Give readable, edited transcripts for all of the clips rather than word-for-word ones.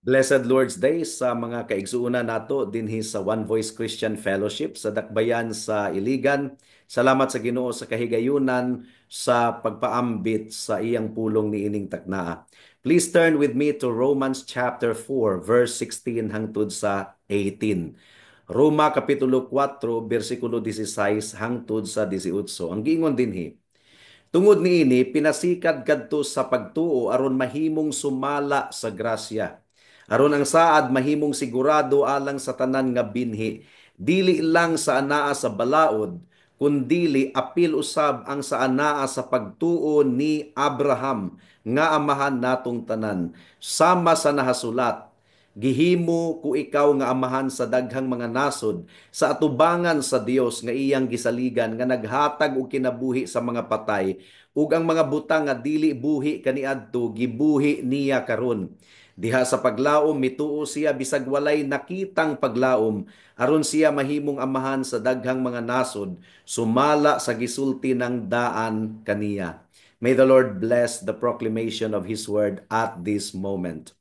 Blessed Lord's Day sa mga kaigsuonan nato dinhi sa One Voice Christian Fellowship sa Dakbayan sa Iligan. Salamat sa Ginoo sa kahigayunan sa pagpaambit sa iyang pulong niining taknaa. Please turn with me to Romans chapter 4 verse 16 hangtod sa 18. Roma kapitulo 4 bersikulo 16 hangtod sa 18. Ang giingon dinhi: "Tungod niini pinasikad kadto sa pagtuo aron mahimong sumala sa grasya, aron ang saad mahimong sigurado alang sa tanan nga binhi, dili lang sa anaa sa balaod, kundili apil usab ang sa anaa sa pagtuo ni Abraham nga amahan natong tanan, sama sa nahasulat, 'Gihimo ko ikaw nga amahan sa daghang mga nasod,' sa atubangan sa Dios nga iyang gisaligan, nga naghatag og kinabuhi sa mga patay ug ang mga butang nga dili buhi kaniadto gibuhi niya karon. Diha sa paglaom mituo siya bisag walay nakitang paglaom, aron siya mahimong amahan sa daghang mga nasod, sumala sa gisulti ng daan kaniya." May the Lord bless the proclamation of His word at this moment.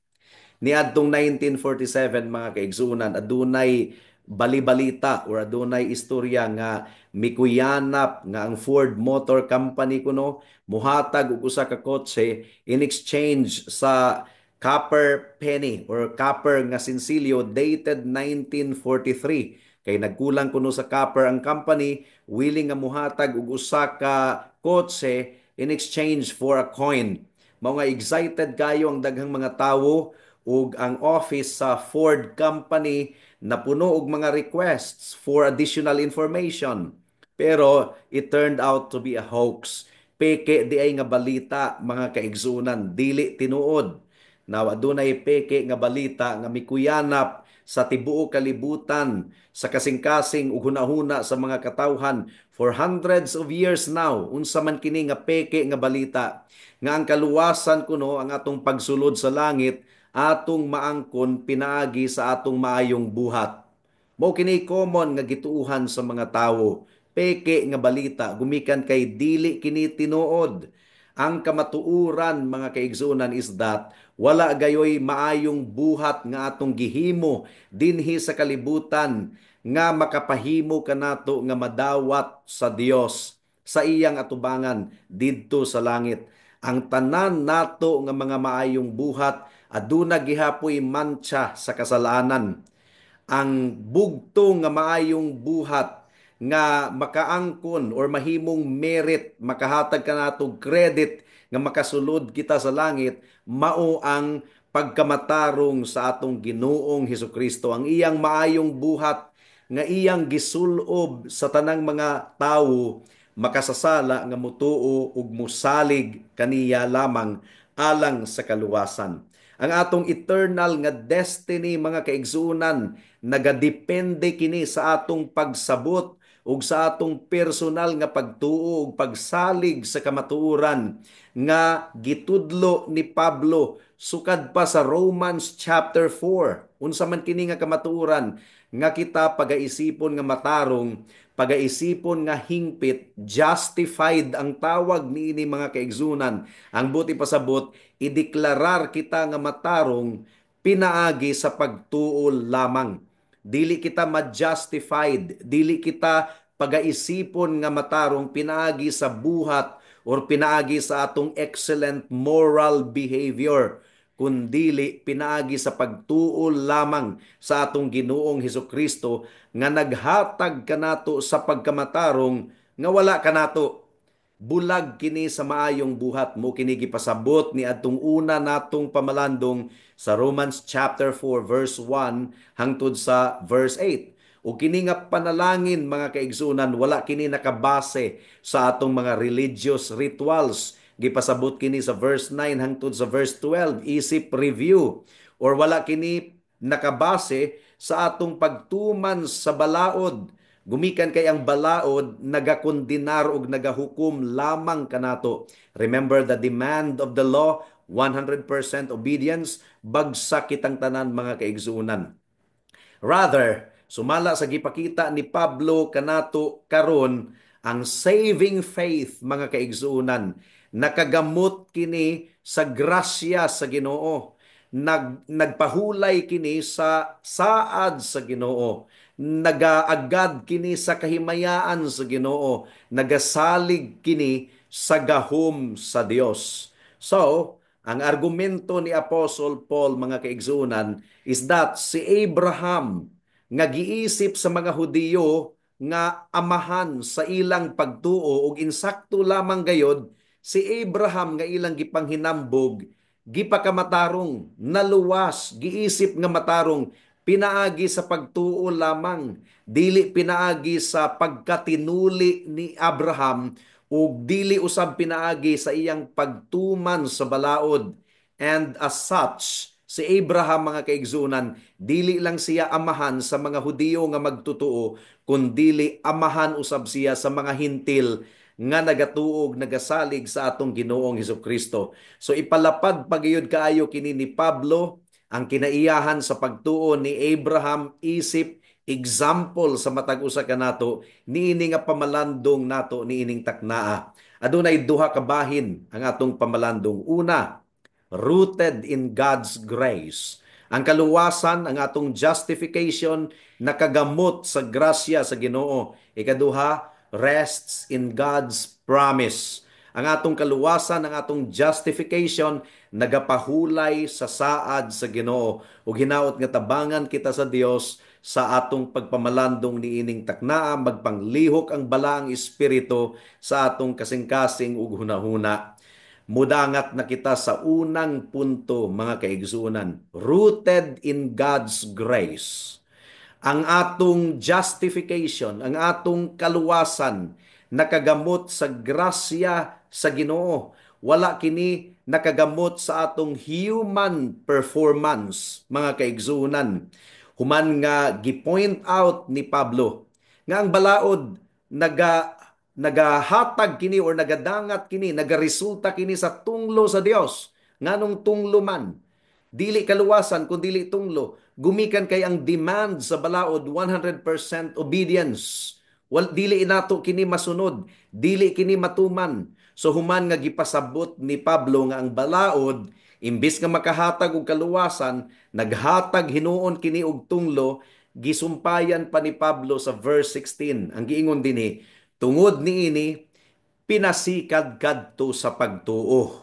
Niadtong 1947, mga kaigsuonan, adunay bali-balita or adunay istorya nga mikuyanap nga ang Ford Motor Company kuno muhatag og usa ka kotse in exchange sa copper penny or copper nga sinsilyo dated 1943. Kay nagkulang kuno sa copper ang company, willing nga muhatag og usa ka kotse in exchange for a coin. Mao nga excited kayo ang daghang mga tawo ug ang office sa Ford Company napuno og mga requests for additional information. Pero it turned out to be a hoax. Peke diay nga balita, mga kaigsuonan, dili tinuod. Now, adunay peke nga balita nga mikuyanap sa tibuok kalibutan, sa kasing-kasing ug hunahuna sa mga katawhan for hundreds of years now. Unsa man kini nga peke nga balita? Nga ang kaluwasan kuno, ang atong pagsulod sa langit, atong maangkon pinaagi sa atong maayong buhat. Mao kini common nga gituuhan sa mga tawo. Peke nga balita gumikan kay dili kini tinuod. Ang kamatuoran, mga kaigsuonan, is that wala gayoy maayong buhat nga atong gihimo dinhi sa kalibutan nga makapahimo kanato nga madawat sa Dios sa iyang atubangan didto sa langit. Ang tanan nato nga mga maayong buhat aduna gihapoy mantsa sa kasalanan. Ang bugtong nga maayong buhat nga makaangkon or mahimong merit, makahatag kanato credit nga makasulod kita sa langit, mao ang pagkamatarong sa atong Ginoong Hesukristo, ang iyang maayong buhat nga iyang gisulob sa tanang mga tawo makasasala nga mutuo ug musalig kaniya lamang alang sa kaluwasan. Ang atong eternal nga destiny, mga kaigsuonan, nagadepende kini sa atong pagsabot ug sa atong personal nga pagtuo ug pagsalig sa kamatuoran nga gitudlo ni Pablo sukad pa sa Romans chapter 4. Unsa man kini nga kamatuoran? Nga kita pagaisipon nga matarong, pagaisipon nga hingpit, justified ang tawag niini, mga kaigsuonan. Ang buot ipasabot, ideklarar kita nga matarong pinaagi sa pagtuo lamang. Dili kita ma-justified, dili kita pagaisipon nga matarong pinaagi sa buhat or pinaagi sa atong excellent moral behavior, kundili pinaagi sa pagtuo lamang sa atong Ginoong Hesukristo nga naghatag kanato sa pagkamatarong nga wala kanato. Bulag kini sa maayong buhat. Mao kini gipasabot ni atong una natong pamalandong sa Romans chapter 4 verse 1 hangtod sa verse 8. O kini nga panalangin, mga kaigsuonan, wala kini nakabase sa atong mga religious rituals. Gipasabot kini sa verse 9 hangtod sa verse 12 isip review, or wala kini nakabase sa atong pagtuman sa balaod gumikan kay ang balaod nagakondenar og nagahukom lamang kanato. Remember the demand of the law, 100% obedience. Bagsak kitang tanan, mga kaigsuonan. Rather, sumala sa gipakita ni Pablo kanato karon, ang saving faith, mga kaigsuonan, nakagamot kini sa grasya sa Ginoo. Nagpahulay kini sa saad sa Ginoo. Nagaagad kini sa kahimayaan sa Ginoo. Nagasalig kini sa gahom sa Dios. So, ang argumento ni Apostle Paul, mga kaigsuonan, is that si Abraham nga giisip sa mga Hudiyo nga amahan sa ilang pagtuo, ug insakto lamang gayod, si Abraham nga ilang gipanghinambog gipakamatarong, naluwas, giisip nga matarong pinaagi sa pagtuo lamang, dili pinaagi sa pagkatinuli ni Abraham ug dili usab pinaagi sa iyang pagtuman sa balaod. And as such, si Abraham, mga kaigsunan, dili lang siya amahan sa mga Hudiyo nga magtutuo, kundili amahan usab siya sa mga Hintil nga nagatuog, nagasalig sa atong Ginoong Hesus Kristo. So ipalapad pagayod kaayo kini ni Pablo ang kinaiyahan sa pagtuo ni Abraham isip example sa matag usa kanato niini nga pamalandong nato niining taknaa. Adunay duha ka bahin ang atong pamalandong. Una, rooted in God's grace. Ang kaluwasan, ang atong justification, nakagamot sa grasya sa Ginoo. Ikaduha, rests in God's promise. Ang atong kaluwasan, ang atong justification, nagapahulay sa saad sa Ginoo. Ug hinaot nga tabangan kita sa Dios sa atong pagpamalandong niining taknaa, magpanglihok ang Balaang Espiritu sa atong kasing-kasing ug hunahuna. Mudangat na kita sa unang punto, mga kaigsuonan, rooted in God's grace. Ang atong justification, ang atong kaluwasan, nakagamot sa grasya sa Ginoo. Wala kini nakagamot sa atong human performance, mga kaigsuonan. Human nga gi-point out ni Pablo nga ang balaod nagahatag kini or nagadangat kini, nagaresulta kini sa tunglo sa Dios. Nganong tunglo man? Dili kaluwasan kung dili tunglo. Gumikan kay ang demand sa balaod, 100% obedience. Wal dili nato kini masunod, dili kini matuman. So human nga gipasabot ni Pablo nga ang balaod, imbis nga makahatag og kaluwasan, naghatag hinuon kini og tunglo, gisumpayan pa ni Pablo sa verse 16. Ang giingon dinhi, "Tungod niini pinasikad kadto sa pagtuo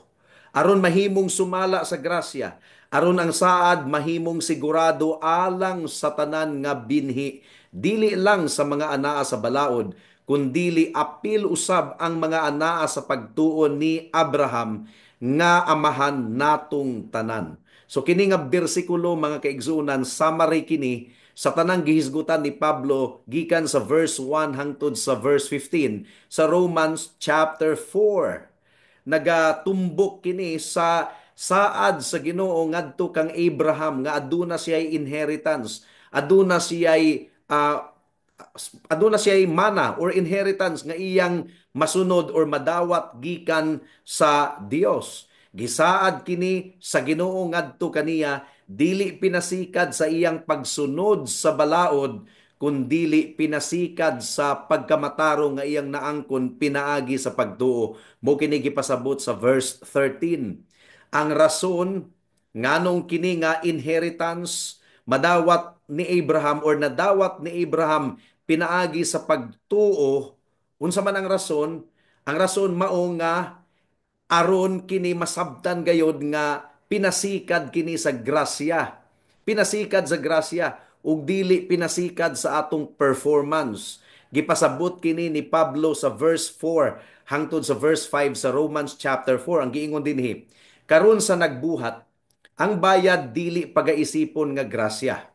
aron mahimong sumala sa grasya, aron ang saad mahimong sigurado alang sa tanan nga binhi, dili lang sa mga anaa sa balaod, kundili apil usab ang mga anaa sa pagtuo ni Abraham nga amahan natong tanan." So kini nga bersikulo, mga kaigsuonan, summary kini sa tanang gihisgutan ni Pablo gikan sa verse 1 hangtod sa verse 15 sa Romans chapter 4. Nagatumbok kini sa saad sa Ginoo ngadto kang Abraham nga aduna siya inheritance, aduna siya mana or inheritance nga iyang masunod or madawat gikan sa Dios. Gisaad kini sa Ginoo ngadto kaniya, dili pinasikad sa iyang pagsunod sa balaod, kundili pinasikad sa pagkamatarong nga iyang naangkon pinaagi sa pagtuo. Mo kini gipasabot sa verse 13. Ang rason nganong kini nga inheritance madawat ni Abraham or nadawat ni Abraham pinaagi sa pagtuo, unsa man ang rason? Ang rason mao nga aron kini masabtan gayod nga pinasikad kini sa grasya. Pinasikad sa grasya ug dili pinasikad sa atong performance. Gipasabot kini ni Pablo sa verse 4 hangtod sa verse 5 sa Romans chapter 4. Ang giingon dinhi, "Karon sa nagbuhat, ang bayad dili pagaisipon nga grasya."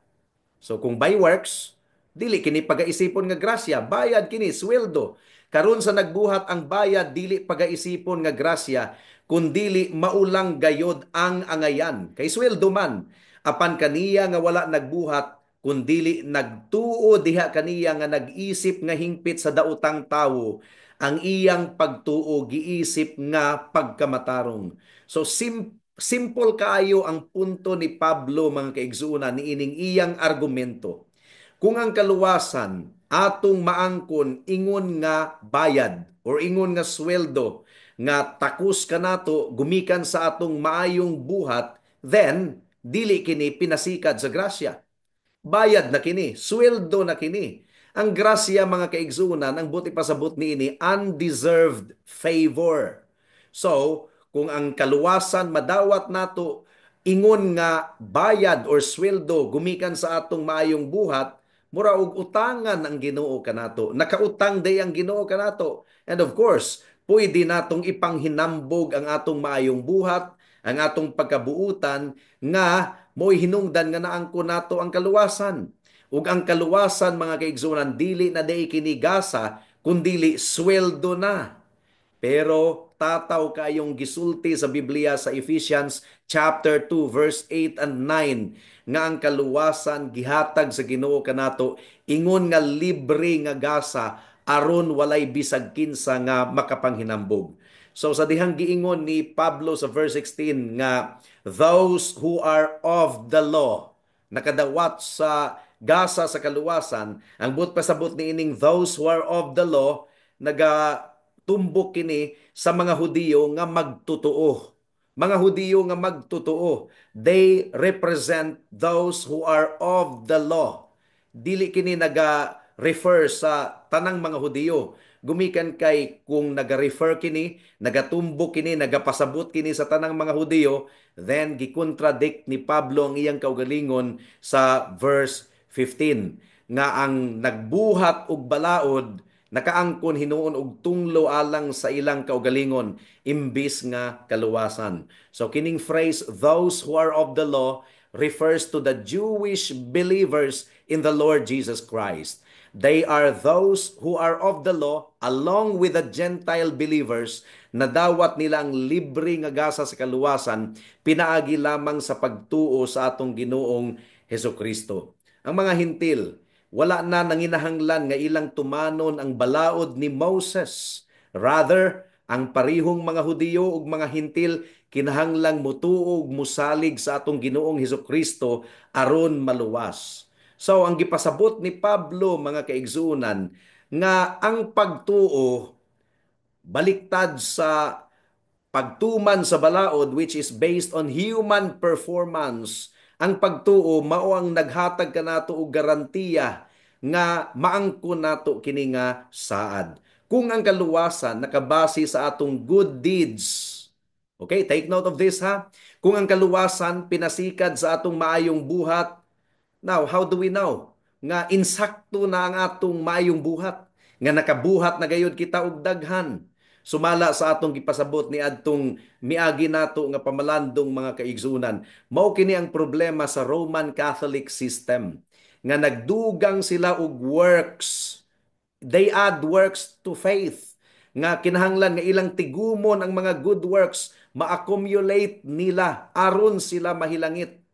So kung by works, dili kini pagaisipon nga grasya, bayad kini, sweldo. "Karon sa nagbuhat, ang bayad dili pagaisipon nga grasya, kundili maulang gayod ang angayan kay sweldo man. Apan kaniya nga wala nagbuhat, kundili nagtuo diha kaniya nga nag-isip nga hingpit sa daotang tawo, ang iyang pagtuo giisip nga pagkamatarong." So simple kaayo ang punto ni Pablo, mga kaigsuonan, niining iyang argumento. Kung ang kaluwasan atong maangkon ingon nga bayad or ingon nga sweldo nga takos kanato gumikan sa atong maayong buhat, then Dili kini pinasikad sa grasya. Bayad na kini, sweldo na kini. Ang grasya, mga kaigsunan, ang buot ipasabot niini, undeserved favor. So, kung ang kaluwasan madawat nato ingon nga bayad or sweldo gumikan sa atong maayong buhat, mura og utangan ang Ginoo kanato. Nakautang day ang Ginoo kanato. And of course, pwede natong ipanghinambog ang atong maayong buhat, ang atong pagkabuutan nga mo'y hinungdan nga naangko nato ang kaluwasan. Ug ang kaluwasan, mga kaigsunan, dili na day kini gasa kundili sweldo na. Pero tataw kayong gisulti sa Biblia sa Ephesians chapter 2 verse 8 and 9 nga ang kaluwasan gihatag sa Ginoo kanato ingon nga libre nga gasa aron walay bisag kinsa nga makapanghinambog. So sa dihang giingon ni Pablo sa verse 16 nga those who are of the law nakadawat sa gasa sa kaluwasan, ang buot pasabot ni ining "those who are of the law", naga tumbok kini sa mga Hudiyo nga magtotoo. Mga Hudiyo nga magtotoo. They represent those who are of the law. Dili kini naga-refer sa tanang mga Hudiyo. Gumikan kay kung naga-refer kini, nagatumbok kini, nagapasabot kini sa tanang mga Hudiyo, then gikontradict ni Pablo ang iyang kaugalingon sa verse 15 nga ang nagbuhat og balaod nakaangkon hinuon og tunglo alang sa ilang kaugalingon imbis nga kaluwasan. So kining phrase "those who are of the law" refers to the Jewish believers in the Lord Jesus Christ. They are those who are of the law along with the Gentile believers na dawat nila ang libre nga gasa sa kaluwasan pinaagi lamang sa pagtuo sa atong Ginoong Heso Kristo. Ang mga Hintil, wala na nanginahanglan nga ilang tumanon ang balaod ni Moses. Rather, ang parihong mga Hudiyo ug mga Hintil kinahanglang mutuo ug musalig sa atong Ginoong Hesus Kristo aron maluwas. So ang gipasabot ni Pablo, mga kaigsuonan, nga ang pagtuo baliktad sa pagtuman sa balaod, which is based on human performance. Ang pagtuo mao ang naghatag kanato og garantiya nga maangkon nato kini nga saad. Kung ang kaluwasan nakabase sa atong good deeds. Okay, take note of this, ha. Kung ang kaluwasan pinasikad sa atong maayong buhat, now how do we know nga insakto na ang atong maayong buhat? Nga nakabuhat na gayud kita og daghan? Sumala sa atong gipasabot ni adtong miagi nato nga pamalandong, mga kaigsunan. Mao kini ang problema sa Roman Catholic system nga nagdugang sila og works. They add works to faith nga kinahanglan nga ilang tigumon ang mga good works, ma-accumulate nila aron sila mahilangit.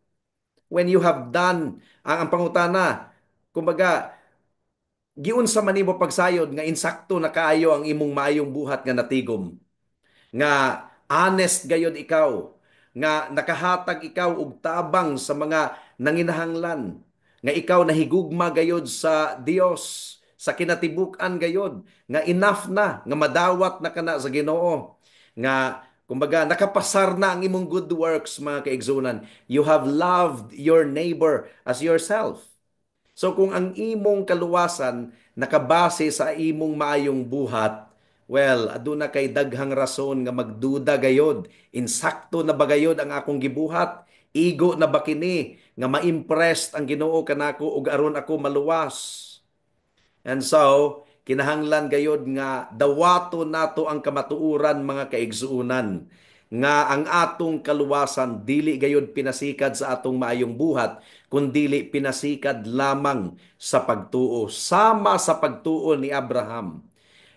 When you have done, ang pangutana, kumbaga, giunsa man nimo pagsayod nga insakto na kaayo ang imong maayong buhat nga natigom? Nga honest gayod ikaw, nga nakahatag ikaw og tabang sa mga nanginahanglan, nga ikaw nahigugma gayod sa Dios sa kinatibuk-an gayod, nga enough na nga madawat na kana sa Ginoo, nga kumbaga nakapasar na ang imong good works, mga kaigsunan. You have loved your neighbor as yourself. So kung ang imong kaluwasan nakabase sa imong maayong buhat, well, aduna kay daghang rason nga magduda gayod. Insakto na ba gayod ang akong gibuhat? Igo na ba kini nga ma-impressed ang Ginoo kanako ug aron ako maluwas? And so, kinahanglan gayod nga dawato nato ang kamatuoran, mga kaigsuonan, nga ang atong kaluwasan dili gayod pinasikad sa atong maayong buhat kundili pinasikad lamang sa pagtuo, sama sa pagtuo ni Abraham.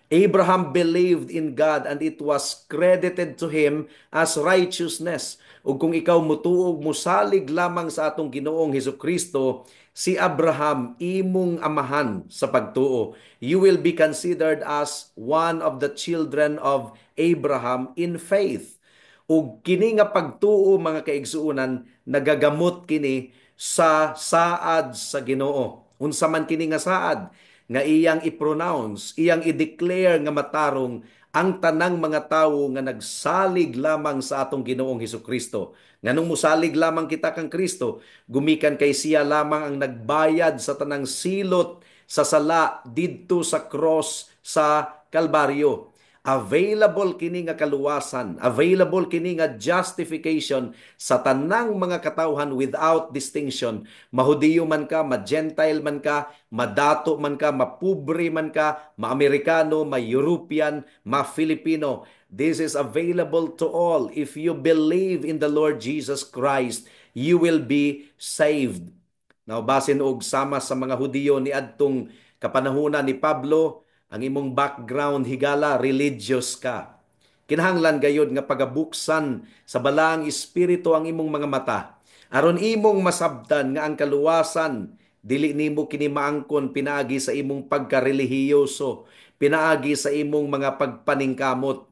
Abraham believed in God and it was credited to him as righteousness. Ug kung ikaw mutuo, musalig lamang sa atong Ginoong Hesus Kristo, si Abraham imong amahan sa pagtuo. You will be considered as one of the children of Abraham in faith. Ug kini nga pagtuo, mga kaigsuonan, nagagamot kini sa saad sa Ginoo. Unsa man kini nga saad? Nga iyang i-pronounce, iyang i-declare nga matarong Ang tanang mga tawo nga nagsalig lamang sa atong Ginoong Hesukristo. Nganong musalig lamang kita kang Kristo? Gumikan kay siya lamang ang nagbayad sa tanang silot sa sala didto sa cross sa Kalbaryo. Available kini nga kaluwasan, available kini nga justification sa tanang mga katawhan without distinction. Mahudiyo man ka, ma-Gentile man ka, madato man ka, mapobre man ka, ma-Amerikano, ma-European, ma-Filipino. This is available to all. If you believe in the Lord Jesus Christ, you will be saved. Now, basin og sama sa mga Hudiyo ni adtong kapanahunan ni Pablo, ang imong background, higala, religious ka. Kinahanglan gayod nga pagabuksan sa Balaang Espiritu ang imong mga mata aron imong masabtan nga ang kaluwasan, dili nimo kini maangkon pinaagi sa imong pagkarelihiyoso, pinaagi sa imong mga pagpaningkamot.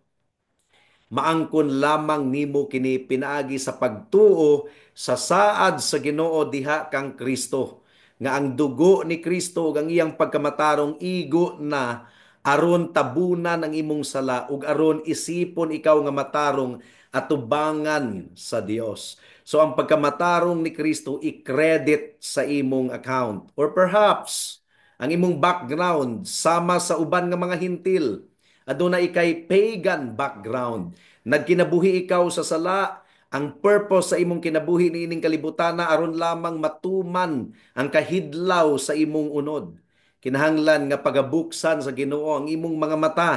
Maangkon lamang nimo kini pinaagi sa pagtuo sa saad sa Ginoo diha kang Kristo, nga ang dugo ni Kristo ug ang iyang pagkamatarong igo na aron tabunan ang imong sala ug aron isipon ikaw nga matarong atubangan sa Dios. So ang pagkamatarong ni Kristo i-credit sa imong account. Or perhaps ang imong background, sama sa uban nga mga Hentil, aduna ikay pagan background. Nagkinabuhi ikaw sa sala. Ang purpose sa imong kinabuhi niining kalibutana aron lamang matuman ang kahidlaw sa imong unod. Kinahanglan nga pagabuksan sa Ginoo ang imong mga mata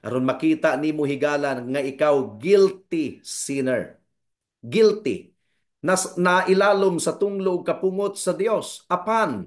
aron makita nimo, higala, nga ikaw guilty sinner. Guilty. Nas, nailalom sa tunglo ug kapungot sa Dios. Apan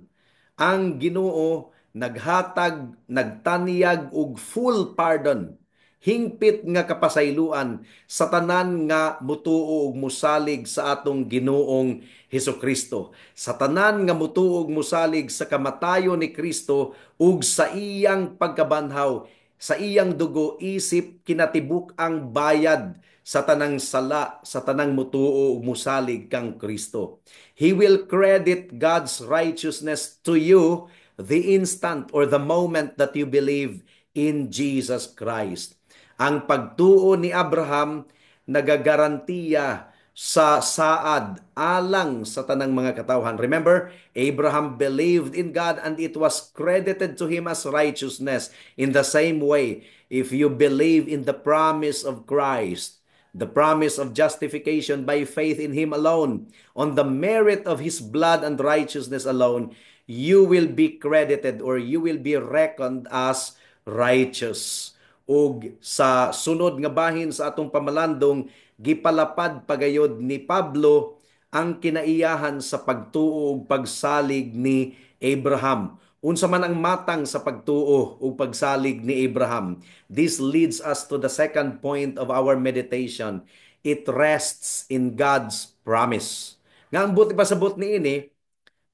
ang Ginoo naghatag, nagtanyag og full pardon, hingpit nga kapasayloan sa tanan nga mutuo ug musalig sa atong Ginoong Hesukristo. Sa tanan nga mutuo ug musalig sa kamatayon ni Kristo ug sa iyang pagkabanhaw, sa iyang dugo isip kinatibuk ang bayad sa tanang sala sa tanang mutuo ug musalig kang Kristo. He will credit God's righteousness to you the instant or the moment that you believe in Jesus Christ. Ang pagtuo ni Abraham nagagarantiya sa saad alang sa tanang mga katawhan. Remember, Abraham believed in God and it was credited to him as righteousness. In the same way, if you believe in the promise of Christ, the promise of justification by faith in Him alone, on the merit of His blood and righteousness alone, you will be credited or you will be reckoned as righteous. Ug sa sunod nga bahin sa atong pamalandong, gipalapad pagayod ni Pablo ang kinaiyahan sa pagtuo ug pagsalig ni Abraham. Unsa man ang matang sa pagtuo ug pagsalig ni Abraham? This leads us to the second point of our meditation. It rests in God's promise. Nga ang buot ipasabot niini,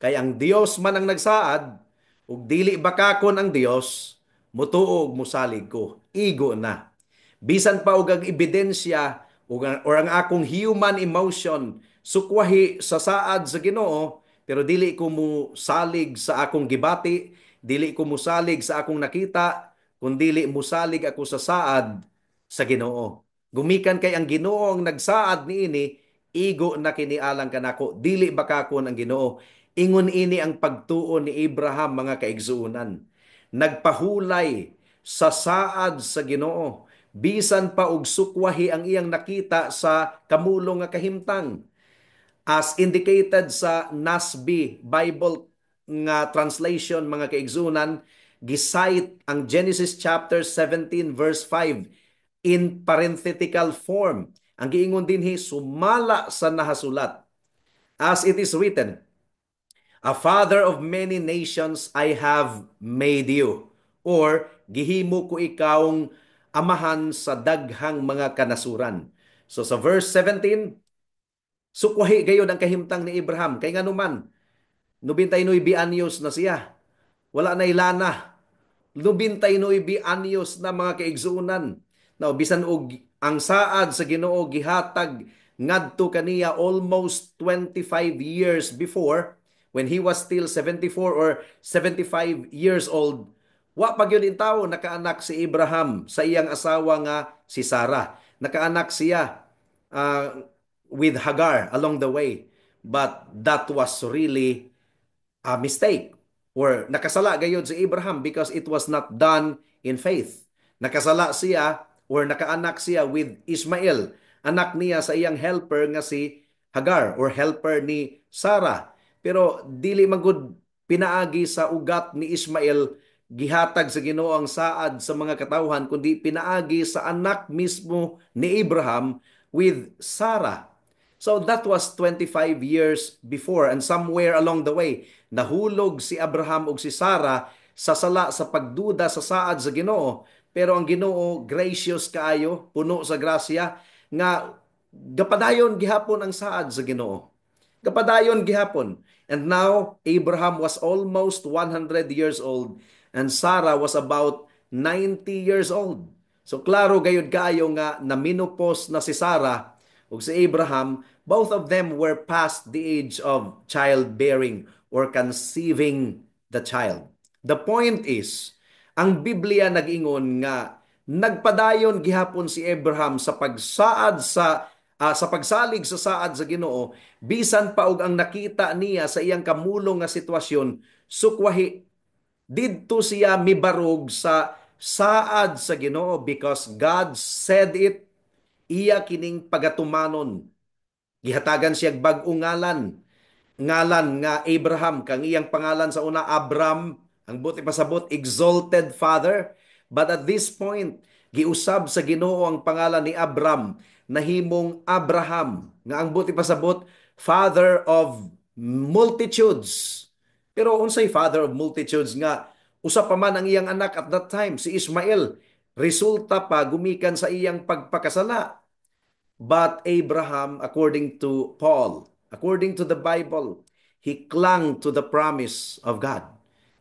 kay ang Dios man ang nagsaad, ug dili bakakon ang Dios, mutuo ug musalig ko. Igo na. Bisan pa og ang ebidensya or ang akong human emotion sukwahi sa saad sa Ginoo, pero dili ko musalig sa akong gibati, dili ko musalig sa akong nakita, kundili musalig ako sa saad sa Ginoo. Gumikan kay ang Ginoo ang nagsaad niini, igo na kini alang kanako, dili bakakon ang Ginoo. Ingon ini ang pagtuo ni Abraham, mga kaigsuonan. Nagpahulay sa saad sa Ginoo bisan pa og sukwahi ang iyang nakita sa kamulong nga kahimtang. As indicated sa NASB Bible nga translation, mga kaigsuonan, gi-cite ang Genesis chapter 17 verse 5 in parenthetical form. Ang giingon dinhi, "Sumala sa nahasulat," "as it is written, 'A father of many nations I have made you,' or 'Gihimo ko ikawng amahan sa daghang mga kanasuran.'" So sa verse 17, sukwahi gayod ang kahimtang ni Abraham. Kay nganuman, 99 anyos na siya. Wala na ilana. 99 anyos na, mga kaigsuonan. Now, bisan og ang saad sa Ginoo gihatag ngadto kaniya almost 25 years before, when he was still 74 or 75 years old. Wa pa gyud tawo nakaanak si Abraham sa iyang asawa nga si Sarah. Nakaanak siya with Hagar along the way. But that was really a mistake. Or nakasala gayud si Abraham because it was not done in faith. Nakasala siya or nakaanak siya with Ishmael, anak niya sa iyang helper nga si Hagar or helper ni Sarah. Pero dili man gud pinaagi sa ugat ni Ishmael gihatag sa Ginoo ang saad sa mga katawhan, kundi pinaagi sa anak mismo ni Abraham with Sarah. So that was 25 years before, and somewhere along the way nahulog si Abraham ug si Sarah sa sala sa pagduda sa saad sa Ginoo. Pero ang Ginoo, gracious kaayo, puno sa grasya, nga gapadayon gihapon ang saad sa Ginoo. Gapadayon gihapon. And now Abraham was almost 100 years old and Sarah was about 90 years old. So klaro gayud kaayo nga na-menopause na si Sarah ug si Abraham. Both of them were past the age of childbearing or conceiving the child. The point is, ang Biblia nag-ingon nga nagpadayon gihapon si Abraham sa pagsalig sa saad sa Ginoo bisan pa og ang nakita niya sa iyang kamulong nga sitwasyon sukwahi. Didto siya mibarog sa saad sa Ginoo because God said it, iya kining pagatumanon. Gihatagan siya bag-ong ngalan, ngalan nga Abraham, kang iyang pangalan sa una Abram, ang buot ipasabot, exalted father. But at this point, giusab sa Ginoo ang pangalan ni Abram, nahimong Abraham, nga ang buot ipasabot, father of multitudes. Pero unsay father of multitudes nga usa pa man ang iyang anak at that time, si Ismael, resulta pa gumikan sa iyang pagpakasala? But Abraham, according to Paul, according to the Bible, he clung to the promise of God.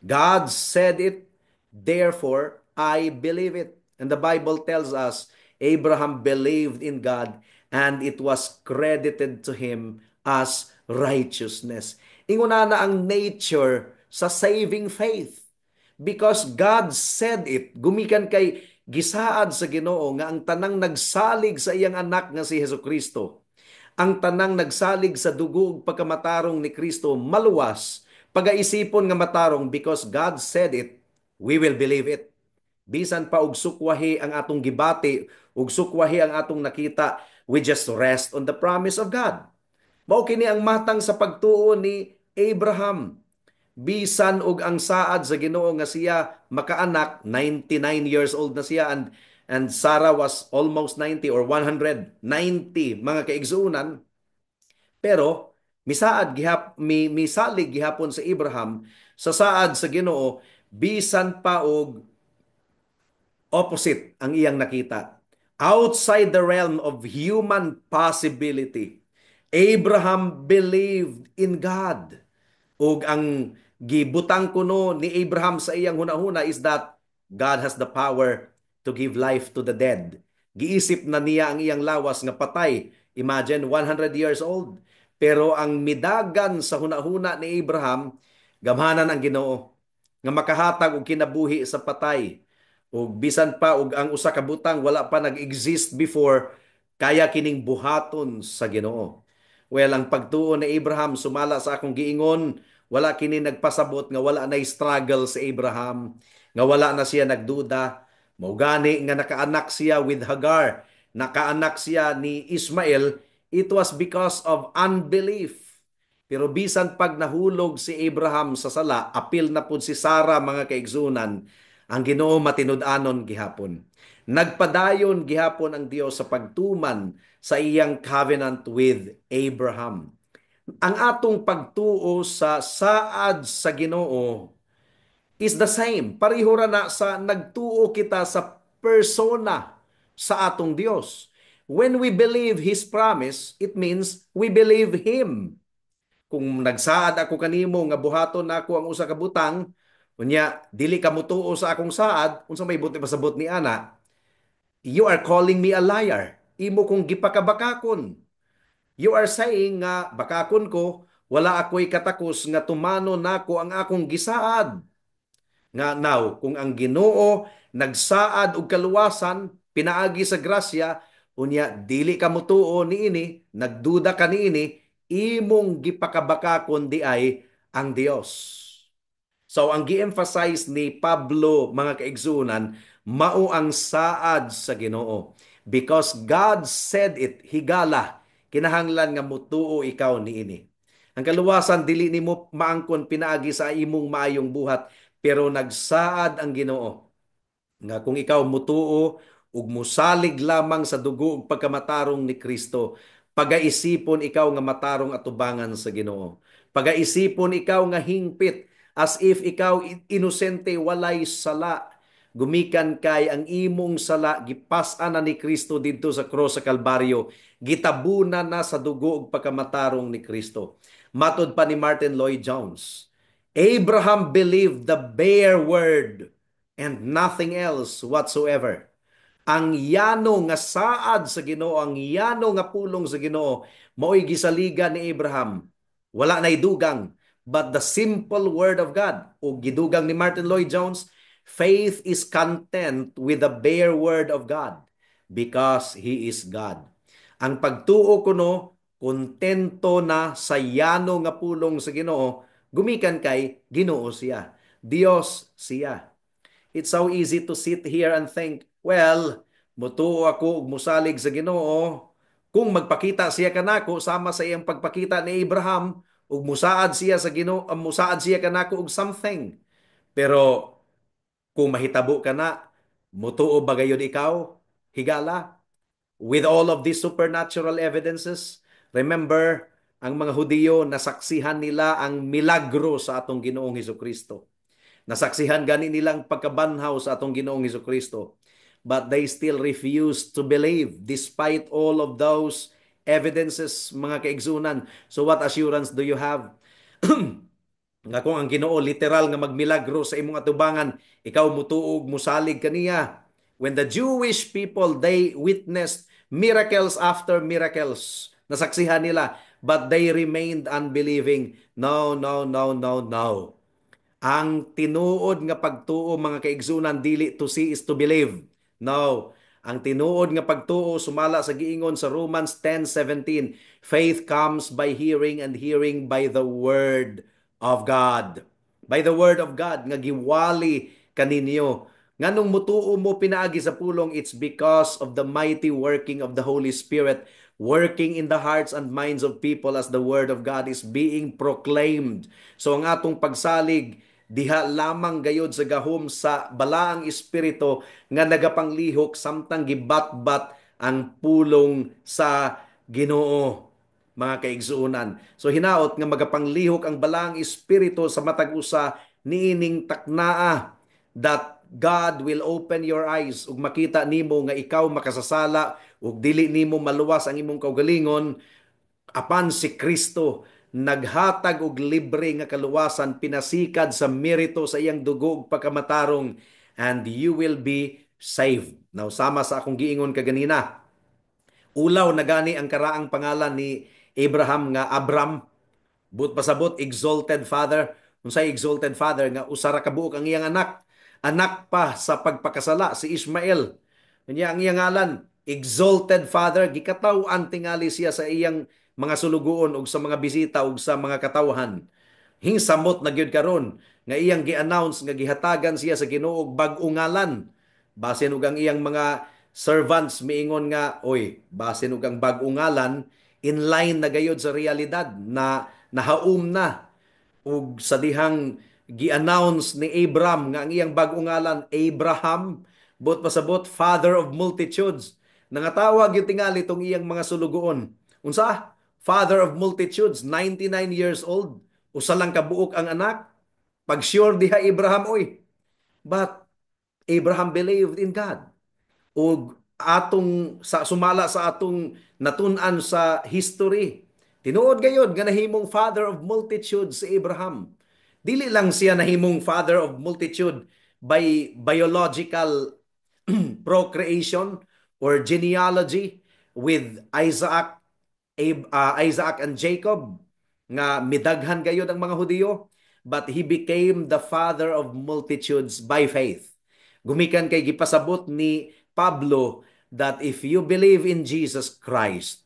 God said it, therefore I believe it. And the Bible tells us Abraham believed in God and it was credited to him as righteousness. Ingon na ang nature sa saving faith. Because God said it, gumikan kay gisaad sa Ginoo nga ang tanang nagsalig sa iyang anak nga si Hesus Kristo, ang tanang nagsalig sa dugo ug pagkamatarong ni Kristo, maluwas, pagaisipon nga matarong. Because God said it, we will believe it. Bisan pa og sukwahi ang atong gibati ug sukwahi ang atong nakita, we just rest on the promise of God. Mao kini ang matang sa pagtuo ni Abraham. Bisan og ang saad sa Ginoo nga siya makaanak, 99 years old na siya and Sarah was almost 90 or 190, mga kaigsuonan. Pero misaad gihap mi misalig gihapon sa Abraham sa saad sa Ginoo bisan pa og opposite ang iyang nakita. Outside the realm of human possibility, Abraham believed in God. Ug ang gibutang kuno ni Abraham sa iyang hunahuna is that God has the power to give life to the dead. Giisip na niya ang iyang lawas nga patay. Imagine, 100 years old. Pero ang midagan sa hunahuna ni Abraham, gamhanan ang Ginoo nga makahatag og kinabuhi sa patay. Ug bisan pa og ang usa ka butang wala pa nag-exist before, kaya kining buhaton sa Ginoo. Well, ang pagtuo ni Abraham, sumala sa akong giingon, wala kini nagpasabot nga wala na struggle si Abraham, nga wala na siya nagduda. Mao gani nga nakaanak siya with Hagar, nakaanak siya ni Ismael, it was because of unbelief. Pero bisan pag nahulog si Abraham sa sala, apil na pud si Sarah, mga kaigsuonan, ang Ginoo matinud-anon gihapon. Nagpadayon gihapon ang Dios sa pagtuman sa iyang covenant with Abraham. Ang atong pagtuo sa saad sa Ginoo is the same. Pareho ra na sa nagtuo kita sa persona sa atong Dios. When we believe His promise, it means we believe Him. Kung nagsaad ako kanimo nga buhaton nako ang usa ka butang, unya dili ka mutuo sa akong saad, unsa may buot pasabot ni ana? You are calling me a liar. Imo kong gipakabakakon. You are saying nga bakakon ko, wala ako'y katakos nga tumano nako ang akong gisaad. Nga now, kung ang Ginoo nagsaad og kaluwasan pinaagi sa grasya, unya dili ka motuo niini, nagduda ka niini, imong gipakabakakon diay ang Dios. So ang gi-emphasize ni Pablo, mga kaigsuonan, mao ang saad sa Ginoo. Because God said it, higala, kinahanglan nga mutuo ikaw niini. Ang kaluwasan dili nimo maangkon pinaagi sa imong maayong buhat, pero nagsaad ang Ginoo nga kung ikaw mutuo ug musalig lamang sa dugo ug pagkamatarong ni Kristo, pagaisipon ikaw nga matarong atubangan sa Ginoo. Pagaisipon ikaw nga hingpit, as if ikaw inosente, walay sala, gumikan kay ang imong sala gipas-an na ni Kristo didto sa cross sa Kalbaryo, gitabunan na sa dugo ug pagkamatarong ni Kristo. Matod pa ni Martin Lloyd Jones, Abraham believed the bare word and nothing else whatsoever. Ang yano nga saad sa Ginoo, ang yano nga pulong sa Ginoo, mao'y gisaligan ni Abraham. Wala nay dugang, but the simple word of God. O gidugang ni Martin Lloyd Jones, faith is content with the bare word of God because He is God. Ang pagtuo kuno, kontento na sa yano nga pulong sa Ginoo, gumikan kay Ginoo siya. Dios siya. It's so easy to sit here and think, "Well, mutuo ako ug musalig sa Ginoo kung magpakita siya kanako sama sa iyang pagpakita ni Abraham ug musaad siya sa Ginoo, musaad siya kanako og something." Pero kung mahitabo kana, mutuo ba gayud ikaw? Higala? With all of these supernatural evidences, remember, ang mga Hudiyo, nasaksihan nila ang milagro sa atong Ginoong Hesus Kristo. Nasaksihan gani nilang pagkabanhaw sa atong Ginoong Hesus Kristo. But they still refused to believe despite all of those evidences, mga kaigsuonan. So what assurance do you have nga kung ang Ginoo literal nga magmilagro sa imong atubangan, ikaw mutuo ug musalig kaniya? When the Jewish people, they witnessed miracles after miracles. Nasaksihan nila, but they remained unbelieving. No, no, no, no, no. Ang tinuod nga pagtuo, mga kaigsuonan, dili to see is to believe. No. Ang tinuod nga pagtuo sumala sa giingon sa Romans 10:17, faith comes by hearing and hearing by the word of God. By the word of God nga giwali kaninyo. Nganong mutuo mo pinaagi sa pulong? It's because of the mighty working of the Holy Spirit working in the hearts and minds of people as the word of God is being proclaimed. So ang atong pagsalig diha lamang gayod sa gahom sa Balaang Espiritu nga nagapanglihok samtang gibatbat ang pulong sa Ginoo, mga kaigsuonan. So hinaot nga magapanglihok ang Balaang Espiritu sa matag usa niining taknaa, that God will open your eyes ug makita nimo nga ikaw makasasala ug dili nimo maluwas ang imong kaugalingon, apan si Kristo naghatag og libre nga kaluwasan pinasikad sa merito sa iyang dugo ug pagkamatarong, and you will be saved. Now, sama sa akong giingon kaganina, ulaw na gani ang karaang pangalan ni Abraham nga Abram. Buot pasabot, exalted father. Unsay exalted father? Nga usa ra ka buok ang iyang anak. Anak pa sa pagpakasala, si Ishmael. Kanya ang iyang ngalan, exalted father, gikataw-an tingali siya sa iyang mga sulugoon ug sa mga bisita ug sa mga katawhan. Hingsamot na gyud karon nga iyang gi-announce nga gihatagan siya sa Ginoo og bag-ong ngalan. Basin ug ang iyang mga servants miingon nga, "Oy, basin ug ang bag-ong ngalan in line na gayod sa realidad na nahaum na." Ug sa dihang gi-announce ni Abram nga ang iyang bag-ong ngalan Abraham, buot pasabot, father of multitudes. Nangatawag yung tingali tong iyang mga sulugoon. "Unsa? Father of multitudes, 99 years old, usa lang kabuok ang anak? Pag sure diha Abraham, oy." But Abraham believed in God. Ug atong sa sumala sa atong natun-an sa history, tinuod gayod nga nahimong father of multitudes si Abraham. Dili lang siya nahimong father of multitude by biological procreation or genealogy with Isaac and Jacob nga midaghan gayod ang mga Hudiyo. but he became the father of multitudes by faith. Gumikan kay gipasabot ni Pablo that if you believe in Jesus Christ,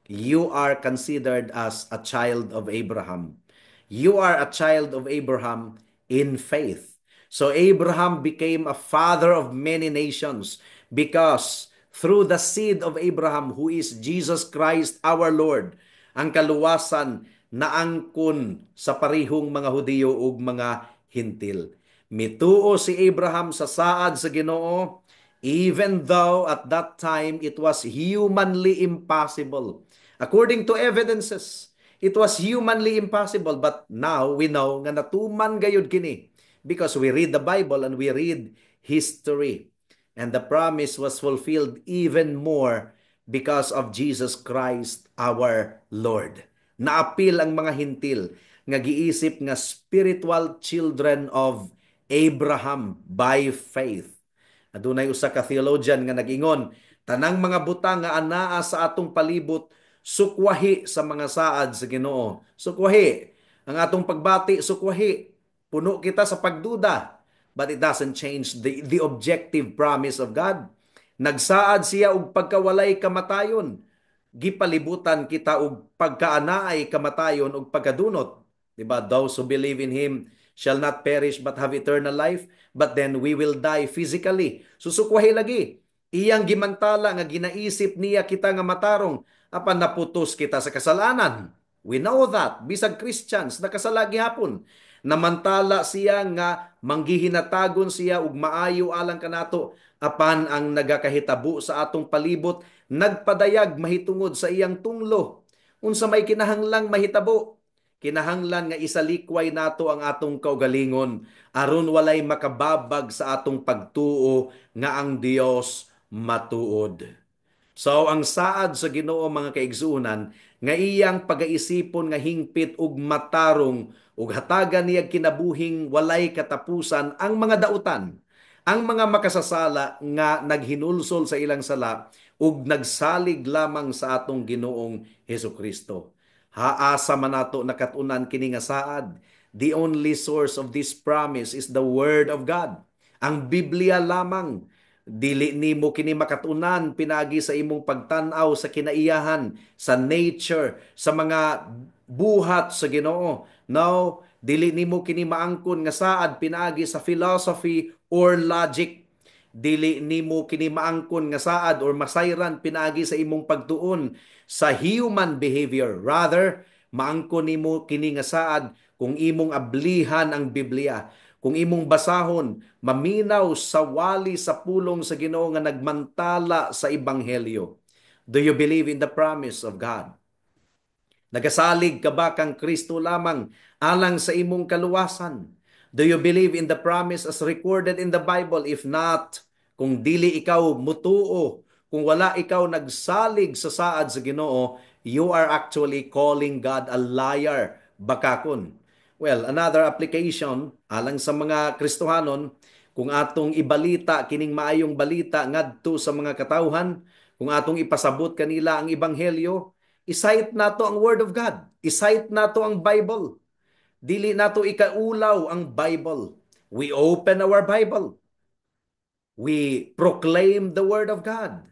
you are considered as a child of Abraham. You are a child of Abraham in faith. So Abraham became a father of many nations because through the seed of Abraham, who is Jesus Christ our Lord, ang kaluwasan naangkon sa parihong mga Hudiyo ug mga Hintil. Mituo si Abraham sa saad sa Ginoo, even though at that time it was humanly impossible. According to evidences, it was humanly impossible, but now we know nga natuman gayud kini because we read the Bible and we read history. And the promise was fulfilled even more because of Jesus Christ our Lord. Naapil ang mga Hintil nga giisip nga spiritual children of Abraham by faith. Adunay usa ka theologian nga nag-ingon, tanang mga butang nga anaa sa atong palibot sukwahi sa mga saad sa Ginoo. Sukwahi. Ang atong pagbati, sukwahi. Puno kita sa pagduda. But it doesn't change the objective promise of God. Nagsaad siya og pagkawalay kamatayon. Gipalibutan kita og pagkaanaay kamatayon og pagkadunot. Diba? Those who believe in Him shall not perish but have eternal life. But then we will die physically. Susukwahi lagi. Iyang gimantala nga ginaisip niya kita nga matarong apan naputos kita sa kasalanan. We know that. Bisag Christians, nakasala gihapon. Namantala siya nga manggihinatagon siya ug maayo alang kanato, apan ang nagakahitabo sa atong palibot nagpadayag mahitungod sa iyang tunglo. Unsa may kinahanglang mahitabo? Kinahanglan nga isalikway nato ang atong kaugalingon aron walay makababag sa atong pagtuo nga ang Dios matuod. So ang saad sa Ginoo, mga kaigsuonan, nga iyang pagaisipon nga hingpit ug matarong ug hatagan niya kinabuhing walay katapusan ang mga dautan, ang mga makasasala nga naghinulsol sa ilang sala ug nagsalig lamang sa atong Ginoong Hesukristo. Haasa man nato nakatunan kini nga saad? The only source of this promise is the Word of God. Ang Biblia lamang. Dili nimo kini makatunan pinagi sa imong pagtan-aw sa kinaiyahan, sa nature, sa mga buhat sa Ginoo. No, dili nimo kini maangkon nga saad pinaagi sa philosophy or logic. Dili nimo kini maangkon nga saad or masayran pinaagi sa imong pagtuon sa human behavior. Rather, maangkon nimo kini nga saad kung imong ablihan ang Biblia, kung imong basahon, maminaw sa wali sa pulong sa Ginoo nga nagmantala sa ebanghelyo. Do you believe in the promise of God? Nagasalig ka ba kang Kristo lamang alang sa imong kaluwasan? Do you believe in the promise as recorded in the Bible? If not, kung dili ikaw mutuo, kung wala ikaw nagsalig sa saad sa Ginoo, you are actually calling God a liar, bakakon. Well, another application alang sa mga Kristohanon, kung atong ibalita kining maayong balita ngadto sa mga katawhan, kung atong ipasabot kanila ang ebanghelyo, i-cite nato ang Word of God. I-cite nato ang Bible. Dili nato ikaulaw ang Bible. We open our Bible. We proclaim the Word of God.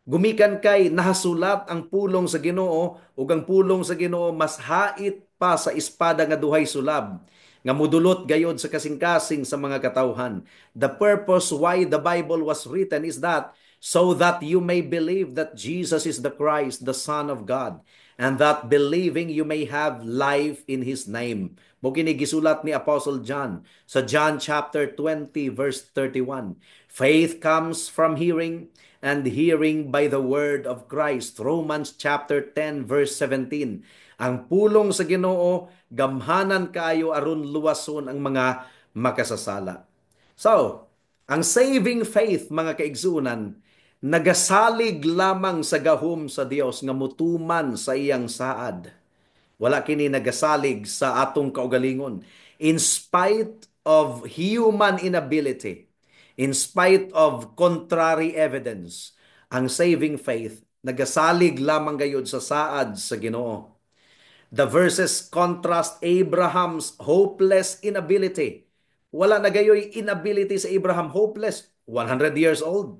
Gumikan kay nahasulat ang pulong sa Ginoo, ug ang pulong sa Ginoo mas hait pa sa espada nga duhay sulab nga mudulot gayod sa kasing-kasing sa mga katawhan. The purpose why the Bible was written is that so that you may believe that Jesus is the Christ, the Son of God, and that believing you may have life in His name. Mao kini gisulat ni Apostle John sa John chapter 20 verse 31. Faith comes from hearing, and hearing by the word of Christ. Romans chapter 10 verse 17. Ang pulong sa Ginoo gamhanan kaayo aron luwason ang mga makasasala. So, ang saving faith, mga kaigsunan, nagasalig lamang sa gahom sa Dios nga mutuman sa iyang saad. Wala kini nagasalig sa atong kaugalingon. In spite of human inability, in spite of contrary evidence, ang saving faith nagasalig lamang gayud sa saad sa Ginoo. The verses contrast Abraham's hopeless inability. Wala na gayoy inability sa Abraham, hopeless, 100 years old,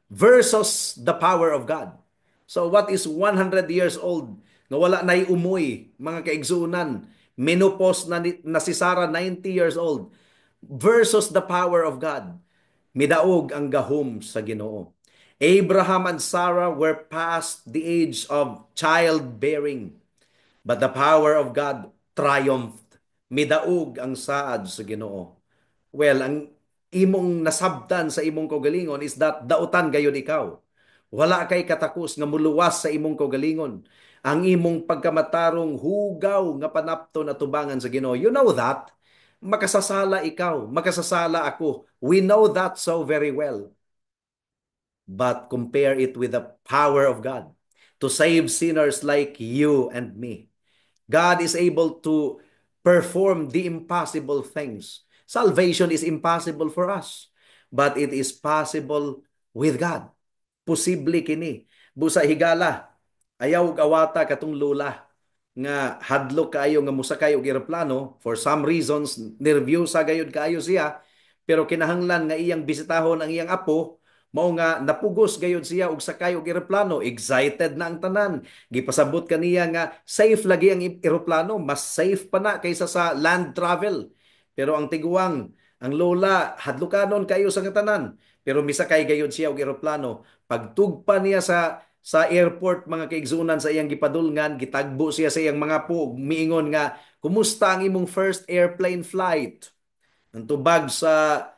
versus the power of God. So what is 100 years old nga wala na'y umoy, mga kaigsuonan? Menopause na si Sarah, 90 years old, versus the power of God. Midaog ang gahom sa Ginoo. Abraham and Sarah were past the age of childbearing, but the power of God triumphed. Midaog ang saad sa Ginoo. Well, ang imong nasabtan sa imong kaugalingon is that dautan gayud ikaw. Wala kay katakos nga muluwas sa imong kaugalingon. Ang imong pagkamatarong hugaw nga panapton atubangan sa Ginoo. You know that. Makasasala ikaw, makasasala ako. We know that so very well. But compare it with the power of God to save sinners like you and me. God is able to perform the impossible things. Salvation is impossible for us, but it is possible with God. Posible kini. Busa higala, ayaw awata katong lola nga hadlok kaayo nga musakay og eroplano. For some reasons, nervyosa gayud kaayo siya, pero kinahanglan nga iyang bisitahon ang iyang apo, mao nga napugos gayud siya og sakay og eroplano. Excited na ang tanan. Gipasabot kaniya nga safe lagi ang eroplano, mas safe pa na kaysa sa land travel. Pero ang tiguang, ang lola, hadlukanon kayo sa tanan, pero misakay gayud siya og eroplano. Pagtugpa niya sa airport, mga kaigsuonan, sa iyang gipadulngan, gitagbo siya sa iyang mga apo, miingon nga, "Kumusta ang imong first airplane flight?" Ang tubag sa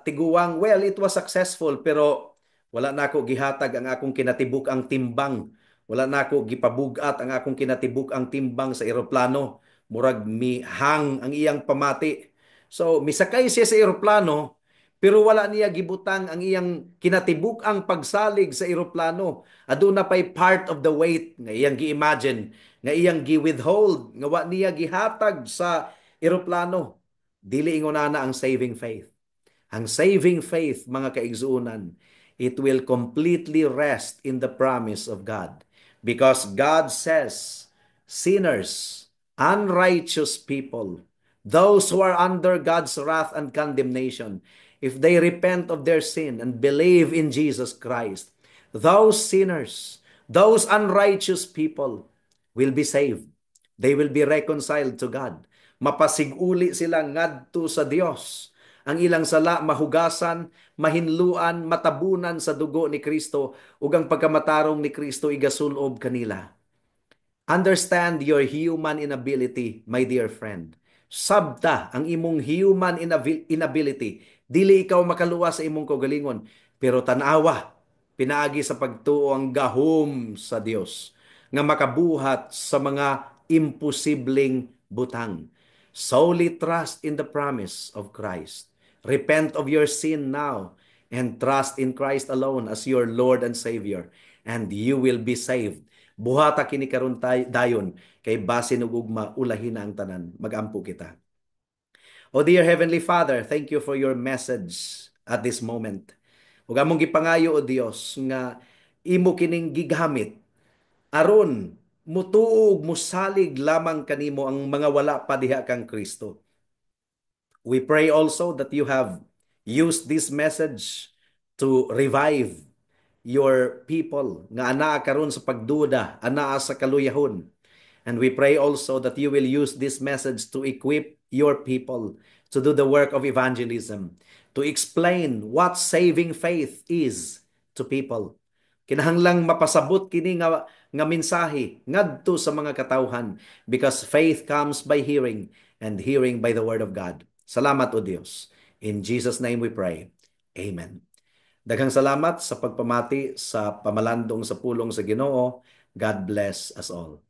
tiguang, "Well, it was successful, pero wala na ako gihatag ang akong kinatibuk ang timbang. Wala na ako gipabugat ang akong kinatibuk ang timbang sa eroplano." Murag mihang ang iyang pamati. So misakay siya sa eroplano, pero wala niya gibutang ang iyang kinatibuk ang pagsalig sa eroplano. Aduna pay part of the weight nga iyang gi-imagine, nga iyang gi-withhold, nga wa niya gihatag sa eroplano. Dili ingon ana ang saving faith. Ang saving faith, mga kaigsuonan, it will completely rest in the promise of God. Because God says, sinners, unrighteous people, those who are under God's wrath and condemnation, if they repent of their sin and believe in Jesus Christ, those sinners, those unrighteous people will be saved. They will be reconciled to God. Mapasiguli sila ngadto sa Dios. Ang ilang sala mahugasan, mahinluan, matabunan sa dugo ni Kristo ug ang pagkamatarong ni Kristo igasulob kanila. Understand your human inability, my dear friend. Sabta ang imong human inability. Dili ikaw makaluwas sa imong kaugalingon, pero tan-awa pinaagi sa pagtuo ang gahom sa Dios nga makabuhat sa mga imposibleng butang. Solely trust in the promise of Christ. Repent of your sin now and trust in Christ alone as your Lord and Savior, and you will be saved. Buhata kini karon dayon kay basin ug ugma ulahi na ang tanan. Magampo kita. Oh dear Heavenly Father, thank you for your message at this moment. Ug among gipangayo, o Dios, nga imo kining gigamit aron mutuo ug musalig lamang kanimo ang mga wala pa diha kang Kristo. We pray also that you have used this message to revive your people nga anaa karon sa pagduda, anaa sa kaluyahon. And we pray also that you will use this message to equip your people to do the work of evangelism, to explain what saving faith is to people. Kinahanglang mapasabot kini nga mensahe ngadto sa mga katawhan because faith comes by hearing and hearing by the word of God. Salamat, O Dios. In Jesus' name we pray. Amen. Daghang salamat sa pagpamati sa pamalandong sa pulong sa Ginoo. God bless us all.